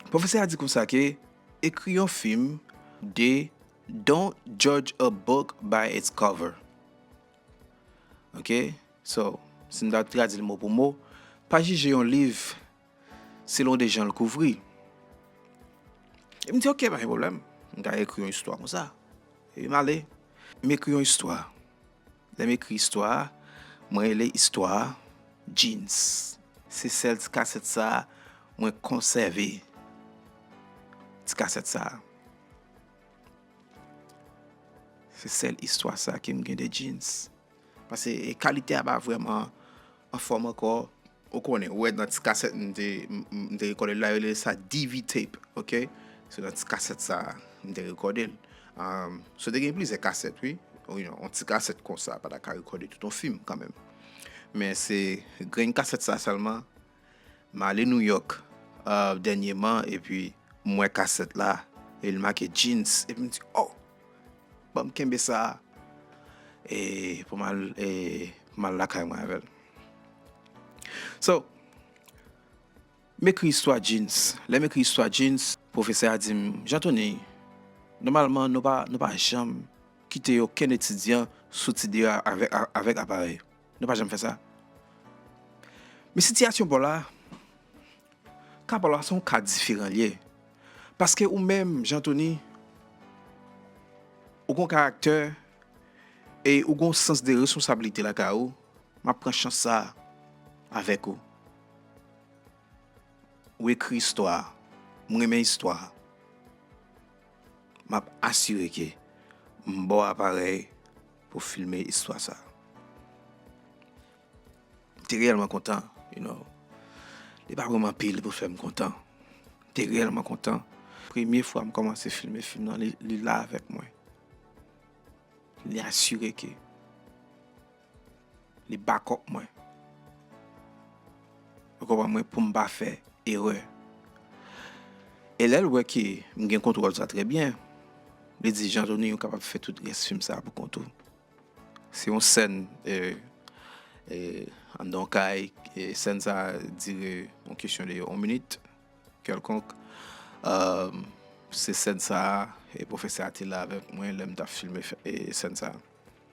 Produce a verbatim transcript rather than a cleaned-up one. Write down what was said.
Pwofesè a di konsa ke ekri yon fim de don't judge a book by its cover. Ok? So, si m ta tradui l mo pou mo, pa jije yon liv selon de jan l kouvri. E m di, ok, pa gen pwoblèm. M ka ekri yon istwa konsa. E m ale, m ekri yon istwa. Lè m ekri istwa a, mwen rele istwa a Jeans. Se sèl ti kasèt sa a mwen konsève. Ti kasèt sa a. Se sèl istwa sa a ke m gen de Jeans. Paske, e, kalite a pa vrèman anfòm ankò. Ou konnen, ou wè nan ti kasèt m te, m, m, m te rekòde l la, yo rele sa D V tape, ok? Se nan ti kasèt sa a m te rekòde l. Um, so, te gen plizyè kasèt, wi. Ou yon, yon ti kasèt konsa, pa ta ka rekòde tout yon fim kanmenm. Men se grenn kasèt sa sèlman. M ale New York, uh, dènyèman, epi m wè kasèt la, e l make Jeans, epi m di, oh! Ban m kenbe sa a, e pou m al, e pou m al lakay mwen avè l. So, m ekri istwa Jeans. Lè m ekri istwa Jeans, pwofesè a di m, Jean Thony, nòmalman, nou pa, nou pa janm kite okenn etidyan sou ti de a avèk, a, avèk aparèy. Nou pa janm fè sa. Men sitiyasyon pa w la, ka pa w la, se yon ka diferan l ye. Paske ou menm, Jean Thony, ou gon karaktè e ou gon sans de responsablite lakay ou, m ap pran chans sa a avèk ou. Ou ekri istwa a. M renmen istwa a. M ap asire ke m ba w aparèy pou filme istwa sa a. M te reyèlman kontan, you know. Li pa pran m anpil pou fè m kontan. M te reyèlman kontan. Premye fwa m kòmanse filme fim nan, li, li la avèk mwen. Li asire ke li back up mwen. Ou konprann mwen, pou m pa fè erè. E lè l wè ke m gen kontwòl sa trè byen, li di, Jean Thony, ou kapab fè tout rès fim sa a pou kont ou. Se yon sèn, e, e, anndan yon kay, e sèn sa a dire yon kesyon de yon minit kèlkonk. Um, se sèn sa a, e pwofesè a te la avèk mwen lè m t ap filme fè-, e, sèn sa a.